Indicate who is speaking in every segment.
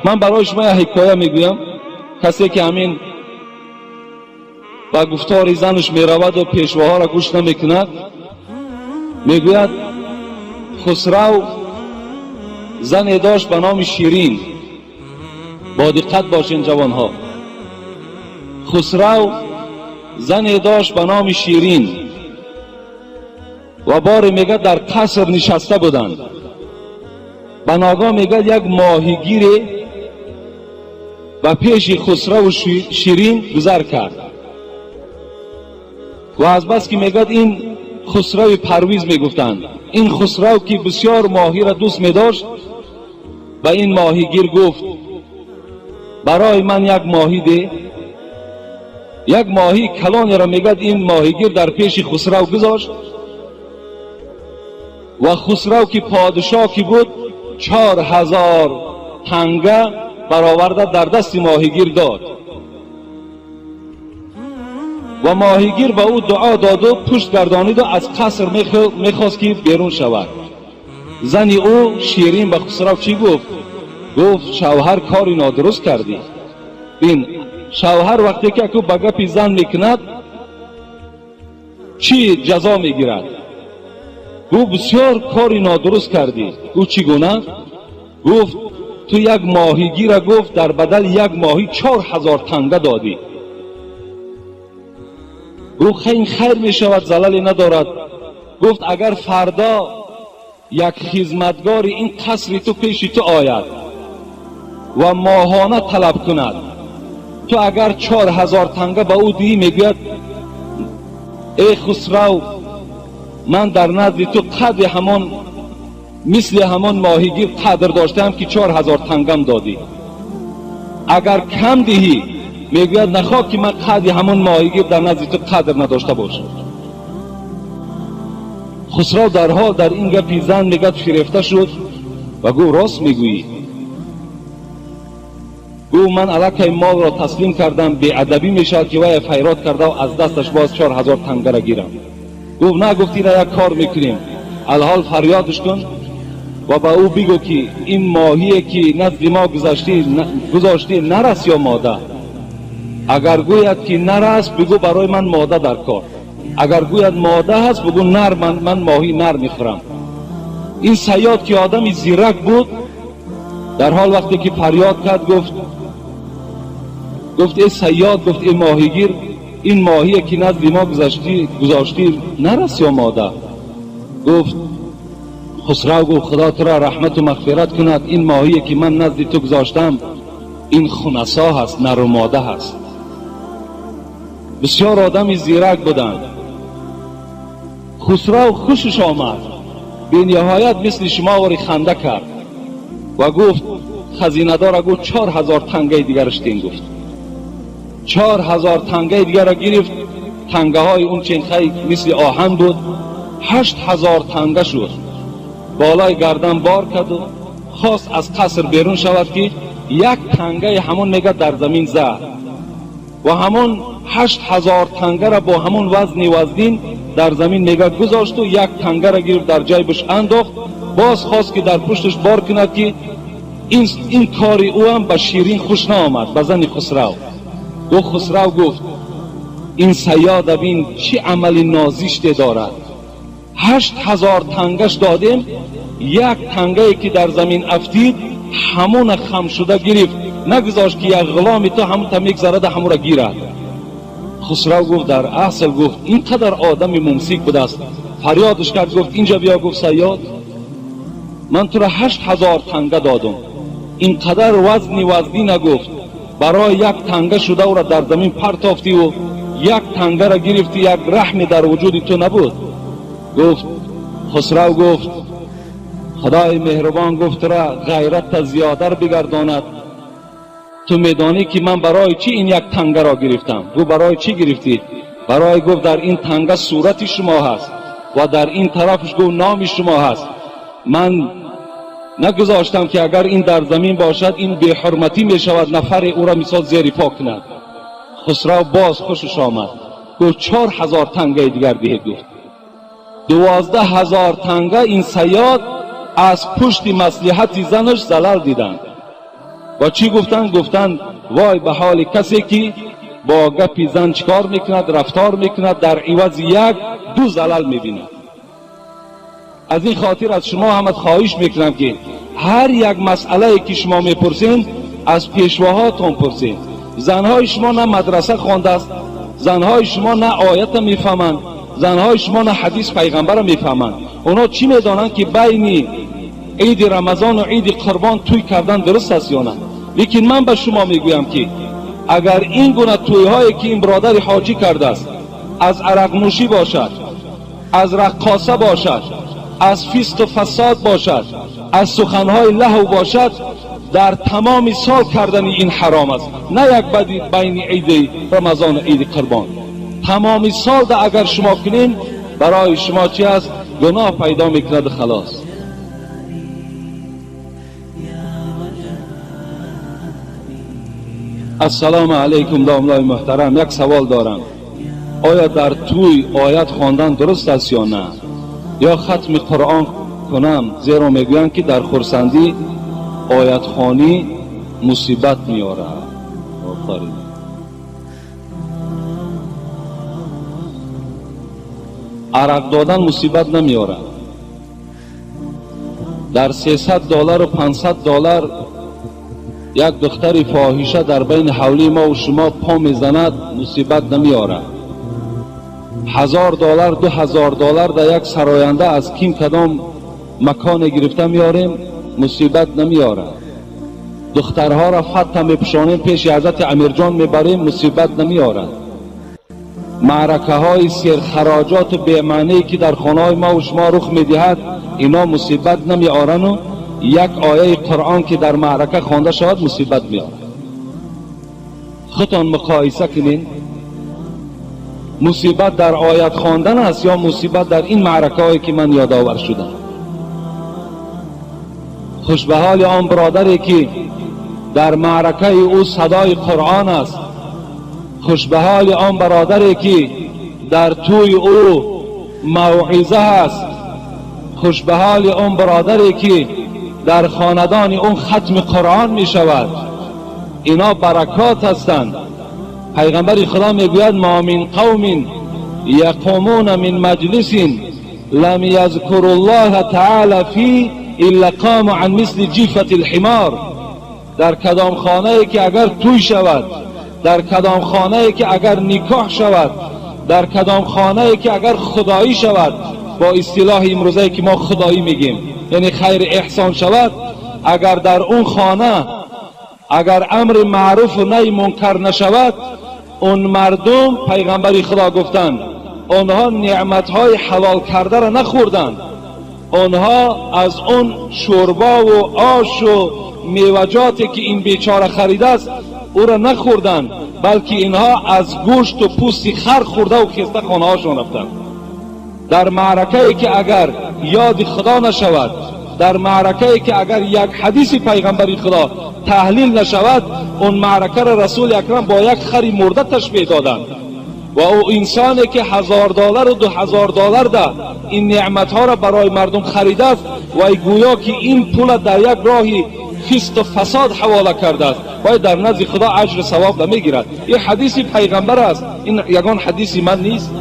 Speaker 1: Ман барои шумо як ҳикоя мегӯям. Касе ки ҳамин ба гуфтори занаш мераваду пешвоҳоро гӯш намекунад, мегӯяд Хусрав зане дошт ба номи Ширин. Бо диққат бошен, ҷавонҳо. Хусрав зане дошт ба номи Ширин ва боре, мегӯяд, дар қаср нишаста буданд. Ба ногоҳ, мегӯяд, як моҳигире ба пеши Хусраву Ширин гузар кард ва азбаски, мегӯяд, ин Хусрави Парвиз мегуфтанд, ин Хусрав ки бисёр моҳиро дӯст медошт, ба ин моҳигир гуфт: «Барои ман як моҳӣ де». Як моҳии калонеро, мегӯяд, ин моҳигир дар пеши Хусрав гузошт ва Хусрав ки подшоҳ ки буд, 4000 танга бароварда дар дасти моҳигир дод ва моҳигир ба ӯ дуо доду пушт гардониду аз қаср мехост ки берун шавад. Зани ӯ Ширин ба Хусрав чӣ гуфт? Гуфт: «Шавҳар, кори нодуруст кардӣ». Бин, шавҳар вақте ки аку ба гапи зан мекунад, чӣ ҷазо мегирад? Гуфт: «Бисёр кори нодуруст кардӣ». Гуфт: «Чӣ гуна?» Гуфт: «Ту як моҳигира, гуфт, дар бадали як моҳӣ 4000 танга додӣ». Гуфт: «Ин хайр мешавад, залале надорад». Гуфт: «Агар фардо як хизматгори ин қасри ту пеши ту ояд ва моҳона талаб кунад, ту агар 4000 танга ба ӯ диҳӣ, мегӯяд: эй Хусрав, ман дар назди ту қадри ҳамон мисли ҳамон моҳигир қадр доштаам, ки 4000 тангам додӣ. Агар кам диҳӣ, мегӯяд, нахоҳ ки ман қадри ҳамон моҳигир дар назди ту қадр надошта бошам». Хусрав дарҳол дар ин гапи зан, мегӯяд, фирефта шуд ва гуфт: «Рост мегӯӣ». Гуфт: «Ман аллакай молро таслим кардам, беадабӣ мешавад, ки вая файрод кардау аз дасташ боз 4000 тангара гирам». Гуфт: «На», гуфт, «ина як кор мекунем, алҳол фарёдш кун ва ба ӯ бигӯ, ки ин моҳие ки назди мо гузоштӣ, нар аст ё мода. Агар гӯяд, ки нар аст, бигӯ, барои ман мода дар кор. Агар гӯяд, мода ҳаст, бигӯ, нар, ман моҳии нар мехӯрам». Ин саёд ки одами зирак буд, дар ҳол вақте ки фарёд кард, гуфт: «Эй саёд, гуфт, эй моҳигир, ин моҳие ки назди мо гузоштӣ, нар аст ё мода?» Гуфт Хусрав, гуфт: «Худо туро раҳмату мағфират кунад, ин моҳие ки ман назди ту гузоштам, ин хунасо ҳаст, нару мода ҳаст». Бисёр одами зирак буданд. Хусрав хушаш омад бениҳоят, мисли шумовори ханда кард ва гуфт, хазинадора гуфт: «4000 тангаи дигараш тин». Гуфт, 4000 тангаи дигарро гирифт. Тангаҳои он ченхай мисли оҳан буд, 8000 танга шуд. Болои гардан бор карду хост аз қаср берун шавад, ки як тангаи ҳамон, мега, дар замин зад ва ҳамон 8000 тангара бо ҳамон вазни вазнин дар замин, мега, гузошту як тангара гирифт, дар ҷайбаш андохт. Боз хост, ки дар пушташ бор кунад, ки ин кори ӯам ба Ширин хуш наомад, ба зани Хусрав. Гуфт, Хусрав гуфт: «Ин саёда бин, чӣ амали нозиште дорад. 8000 тангаш додем, як тангае ки дар замин афтид, ҳамона хам шуда гирифт, нагузошт, ки як ғуломи ту ҳамонта мегзарада, ҳамонро гирад». Хусрав гуфт: «Дар асл, гуфт, ин қадар одами мумсик будааст». Фарёдш кард, гуфт: «Инҷа биё». Гуфт: «Саёд, ман туро 8000 танга додум, ин қадар вазни вазнина, гуфт, барои як танга шуда ӯро дар замин партофтиву як тангара гирифтӣ, як раҳме дар вуҷуди ту набуд». Гуфт Хусрав, гуфт: «Худои меҳрубон, гуфт, тура ғайратта зиёдар бигардонад. Ту медонӣ, ки ман барои чӣ ин як тангаро гирифтам?» Гуфт: «Барои чӣ гирифтӣ?» «Барои, гуфт, дар ин танга сурати шумо ҳаст ва дар ин тарафаш, гуфт, номи шумо ҳаст. Ман нагузоштам, ки агар ин дар замин бошад, ин беҳурматӣ мешавад, нафаре ӯро мисол зери по кунад». Хусрав боз хушаш омад, гуфт: «4000 тангаи дигар диҳед». Гуфт, 12 000 танга ин саёд аз пушти маслиҳати занаш залал диданд. و چی گفتن؟ گفتن وای به حال کسی که با گپی زن چکار میکند، رفتار میکند، در عوض یک دو زلل میبیند. از این خاطر از شما هم خواهش میکنم که هر یک مسئله که شما میپرسین از پیشواهاتون پرسین. زنهای شما نه مدرسه خوانده است، زنهای شما نه آیت میفهمند، زنهای شما نه حدیث پیغمبر میفهمند. اونا چی میدانند که بین عید رمضان و عید قربان توی کردن درست است یا نه؟ لیکن من به شما میگویم که اگر این گونه تویهایی که این برادر حاجی کرده است از عرق نوشی باشد، از رقاصه باشد، از فسق و فساد باشد، از سخنهای لهو باشد، در تمام سال کردن این حرام است. نه یک بدی بین عید رمضان و عید قربان، تمام سال ده اگر شما کنین برای شما چی است؟ گناه پیدا میکند. خلاص. السلام علیکم داملای محترم، یک سوال دارم. آیا در توی آیت خواندن درست است یا نه؟ یا ختم قرآن کنم؟ زیرا میگویند که در خرسندی آیت خوانی مصیبت میاره. آفرین. عرق دادن مصیبت نمیاره. در $300 و $500 یک دختر فاحشه در بین حولی ما و شما پا میزند، مصیبت نمیاره. $1000 $2000 در یک سراینده از کیم کدام مکان گرفته میاریم، مصیبت نمیاره. دخترها را فتح میپوشانیم پیش حضرت امیرجان میبریم، مصیبت نمیاره. معرکه های سرخراجات بی‌معنی که در خانه های ما و شما رخ میدهد، اینا مصیبت نمیارن و یک آیه قرآن که در معرکه خوانده شود مصیبت میاره. خودتان مقایسه کنین، مصیبت در آیت خواندن است یا مصیبت در این معرکه هایی که من یادآور شدم؟ خوش به حال آن برادری که در معرکه او صدای قرآن است، خوش به حال آن برادری که در توی او موعظه است، خوش به حال آن برادری که در خاندان اون ختم قرآن می شود. اینا برکات هستند. پیغمبر خدا میگوید ما من قوم یقومون من مجلس لم یذکر الله تعالی فی الا قاموا عن مثل جیفة الحمار. در کدام خانه ای که اگر توی شود، در کدام خانه ای که اگر نکاح شود، در کدام خانه ای که اگر خدایی شود، با اصطلاح امروزه که ما خدایی میگیم یعنی خیر احسان شود، اگر در اون خانه اگر امر معروف و نهی منکر نشود، اون مردم پیغمبر خدا گفتند آنها نعمتهای حلال کرده را نخوردند، آنها از اون شوربا و آش و میوجاتی که این بیچاره خریده است او را نخوردند، بلکه اینها از گوشت و پوست خر خورده و خسته خانه هاشون رفتند. در معرکه ای که اگر یاد خدا نشود، در معرکه ای که اگر یک حدیث پیغمبر خدا تحلیل نشود، اون معرکه را رسول اکرم با یک خری مرده تشبیه دادند. و او انسانی که $1000 و $2000 ده این نعمت ها را برای مردم خریده است و گویا که این پول در یک راهی فسق و فساد حواله کرده است و در نزد خدا اجر ثواب نمیگیرد. این حدیث پیغمبر است، این یگان حدیث من نیست.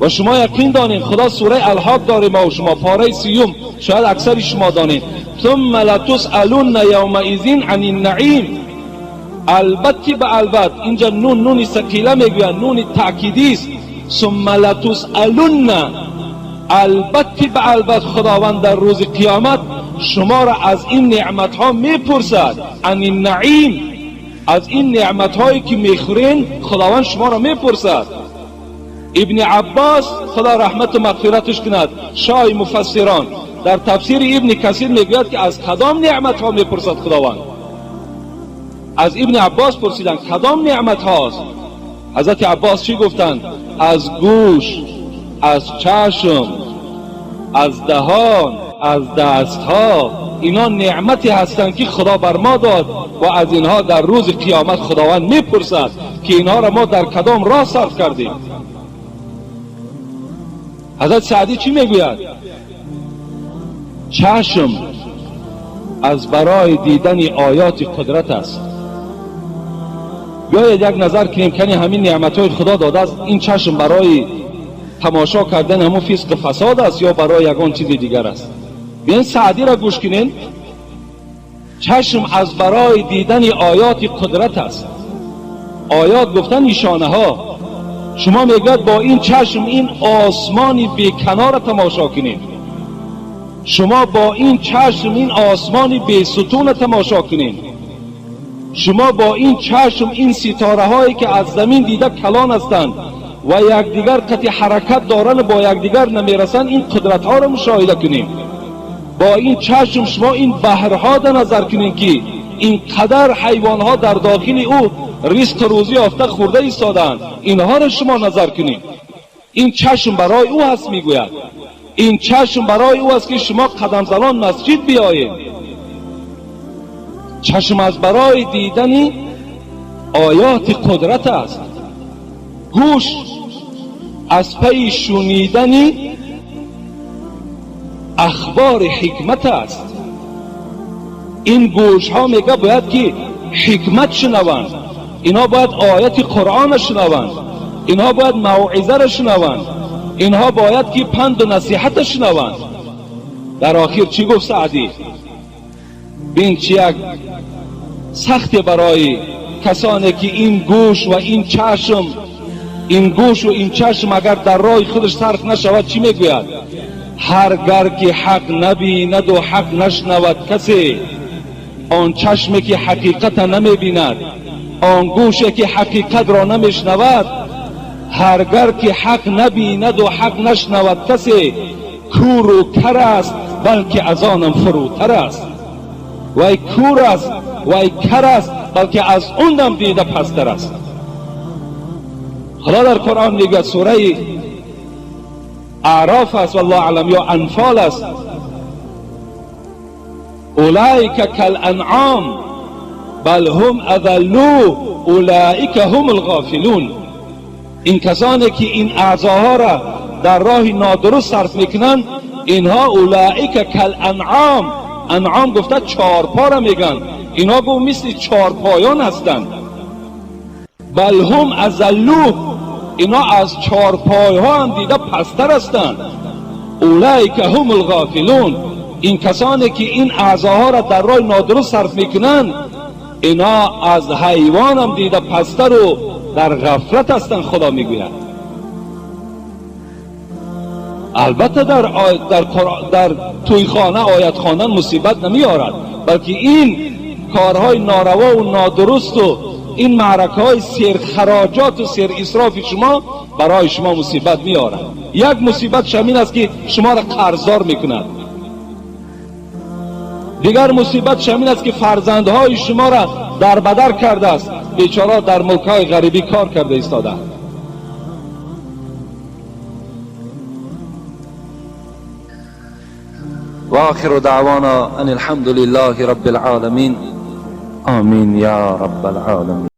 Speaker 1: و شما یقین دانین خدا سوره الحاق داره ما و شما پاره سیوم، شاید اکثر شما دانین، ثم لتسألن یومئذ عن النعیم. البته به البته اینجا نون نون ثقیله میگویند، نون تأکیدی است. ثم لتسألن، البته به البته خداوند در روز قیامت شما را از این نعمت ها میپرسد. عن النعیم، از این نعمت هایی که میخورین خداوند شما را میپرسد. ابن عباس خدا رحمت و مغفرتش کند، شاه مفسران، در تفسیر ابن کثیر میگوید که از کدام نعمت ها میپرسد خداوند؟ از ابن عباس پرسیدن کدام نعمت هاست؟ حضرت عباس چی گفتند؟ از گوش، از چشم، از دهان، از دست ها، اینا نعمتی هستند که خدا بر ما داد و از اینها در روز قیامت خداوند میپرسد که اینها را ما در کدام راه صرف کردیم. حضرت سعدی چی میگوید؟ چشم از برای دیدن آیات قدرت است. بیایید یک نظر کنیم که همین نعمت‌های خدا داده است، این چشم برای تماشا کردن همون فسق فساد است یا برای یگان چیز دیگر است؟ بیاین سعدی را گوش کنین. چشم از برای دیدن آیات قدرت است. آیات گفتن نشانه ها. شما میگوید با این چشم این آسمانی بی کنار تماشا کنید، شما با این چشم این آسمانی بی ستون تماشا کنید، شما با این چشم این ستاره هایی که از زمین دیده کلان هستند و یکدیگر قطع حرکت دارن با یکدیگر نمیرسند، این قدرت ها را مشاهده کنید. با این چشم شما این بحرها در نظر کنید که این قدر حیوان ها در داخل او رزق روزی یافته خورده ایستادند، اینها را شما نظر کنید. این چشم برای او هست. میگوید این چشم برای او است که شما قدم زنان مسجد بیایید. چشم از برای دیدن آیات قدرت است. گوش از پی شنیدن اخبار حکمت است. این گوش ها میگه باید که حکمت شنوند، اینها باید آیت قرآن شنوند، اینها باید موعظه را شنوند، اینها باید که پند و نصیحت شنوند. در آخر چی گفت سعدی؟ بین چی یک سخت برای کسانی که این گوش و این چشم، این گوش و این چشم اگر در راه خودش صرف نشود چی میگوید؟ هرگر که حق نبیند و حق نشنود کسی، آن چشمی که حقیقت نمیبیند، آن گوشی که حقیقت را نمیشنود، هرگر که حق نبیند و حق نشنود کسی، کور و کر است بلکه از آنم فروتر است. وای کور است، وای کر است، بلکه از اونم دیده پستر است. خدا در قرآن میگه، سوره اعراف است والله اعلم یا انفال است، اولئک کالانعام بل هم اضلوا اولئک هم الغافلون. این کسانی که این اعضاها را در راه نادرست صرف میکنند، اینها اولئک کالانعام، انعام گفته چارپا را میگن، اینها گفت مثل چارپایان هستند. بل هم اضلوا، اینا از چارپای ها هم دیده پستر هستند. اولئک هم الغافلون، این کسانی که این اعضاها را در راه نادرست صرف میکنند، اینا از حیوان هم دیده پستر و در غفلت هستند. خدا میگوید البته در توی خانه آیت خواندن مصیبت نمیارد، بلکه این کارهای ناروا و نادرست و این معرکه های سیر خراجات و سیر اسراف شما برای شما مصیبت میارد. یک مصیبت شمین است که شما را قرضدار میکند. دیگر مصیبت شمین است که فرزندهای شما را در بدر کرده است، بیچاره در ملک‌های غریبی کار کرده ایستاده. و آخر دعوانا ان الحمد لله رب العالمین. آمین یا رب العالمین.